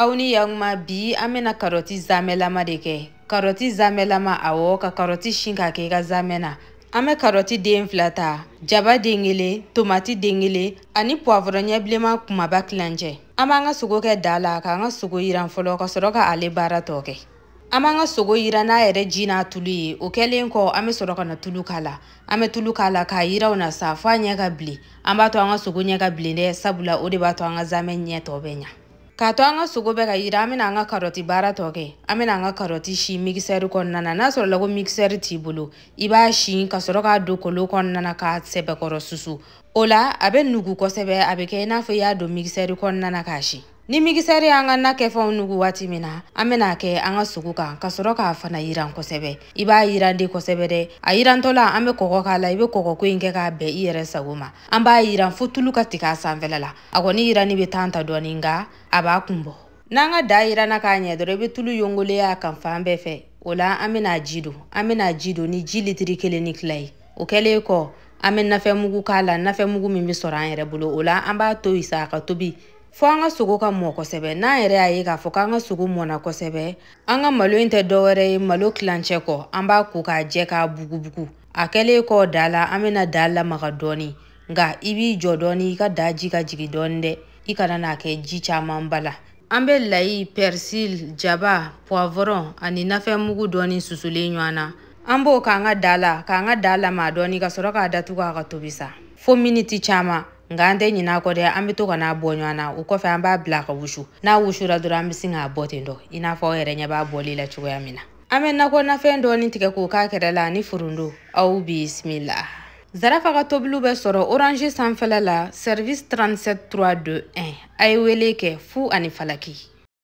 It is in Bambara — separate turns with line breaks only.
Aw ni yakuma, bi an bɛna karɔti zamɛlama de kɛ. Karɔti zamɛlama, awɔ, ka karɔti sin k'a kɛ i ka zamɛ na. An bɛ karɔti den 2 ta, jaba den 1, tomati den 1 ani poivron ɲɛ bilenman kumaba tilancɛ. An b'an ka sogo kɛ da la k'an ka sogo yiran fɔlɔ, ka sɔrɔ ka ale baara tɔ kɛ. An b'an ka sogo yiran n'a yɛrɛ ji n'a tulu ye. O kɛlen kɔ, an bɛ sɔrɔ ka na tulu k'a la. An bɛ tulu k'a la k'a yira na sa f'a ɲɛ ka bilen. An b'a to an ka sogo ɲɛ ka bilen dɛ, sabula o de b'a to an ka zamɛ ɲɛ tɔ bɛ ɲa. K'a to an ka sogo bɛ ka yira, an bɛna an ka karɔti baara tɔ kɛ. An bɛna an ka karɔti si mixeur kɔnɔna na. N'a sɔrɔla ko mixeur t'i bolo, i b'a si ka sɔrɔ k'a don kolon kɔnɔna na k'a sɛbɛkɔrɔ susu. O la a bɛ nugu kosɛbɛ, a bɛ kɛ i n'a fɔ i y'a don mixeur kɔnɔna na k'a si. Ni mixeur y'an ka na kɛfɛnw nugu waati min na, an bɛna kɛ an ka sogo kan ka sɔrɔ k'a fana yiran kosɛbɛ. I b'a yiran de kosɛbɛ dɛ. A yirantɔ la, an bɛ kɔgɔ k'a la. I bɛ kɔgɔko in kɛ k'a bɛn i yɛrɛ sago ma. An b'a yiran fo tulu ka tigɛ a sanfɛla la. A kɔni yiranni bɛ tan ta dɔɔni, nka a b'a kun bɔ. N'an ka da yiranna k'a ɲɛ dɔrɔn, i bɛ tulu yongoleya a kan fan bɛɛ fɛ. O la an bɛna ji don. An bɛna ji don ni ji litiri 1 ni tila ye. O kɛlen kɔ, an bɛ nafɛnmugu k'a la, nafɛnmugu min bɛ sɔrɔ an yɛrɛ bolo. O la an b'a to yen sa a ka tobi fo an ka sogo ka mɔ kosɛbɛ. N'an yɛrɛ y'a ye k'a fɔ k'an ka sogo mɔna kosɛbɛ, an ka malo in tɛ dɔwɛrɛ ye malo tilancɛ kɔ. An b'a ko k'a jɛ k'a bugubugu. A kɛlen kɔ da la, an bɛna da lamaga dɔɔni, nka i b'i jɔ dɔɔni i ka da ji ka jigin dɔɔni dɛ, i kana n'a kɛ ji camanba la. An bɛ layi, persil, jaba, poivron ani nafɛnmugu dɔɔni susulen ɲɔgɔn na. An b'o k'an ka da la k'an ka da lamaga dɔɔni, ka sɔrɔ k'a datugu a ka tobi sa fo miniti caman. Nka an tɛ ɲinɛ a kɔ dɛ, an bɛ to ka n'a bɔ ɲɔgɔn na. O kɔfɛ, an b'a bila a ka wusu. N'a wusura dɔrɔn, an bɛ sin k'a bɔ ten tɔ, i n'a fɔ aw yɛrɛ ɲɛ b'a bɔli la cogoya min na. An bɛ nakɔ nafɛn dɔɔni tigɛ k'o k'a kɛrɛ la ani foronto. Aw bisimila. Zarafa ka tobiliw bɛ sɔrɔ Orange sanfɛla la, service 37 3 2 1. A ye wele kɛ fu ani falaki.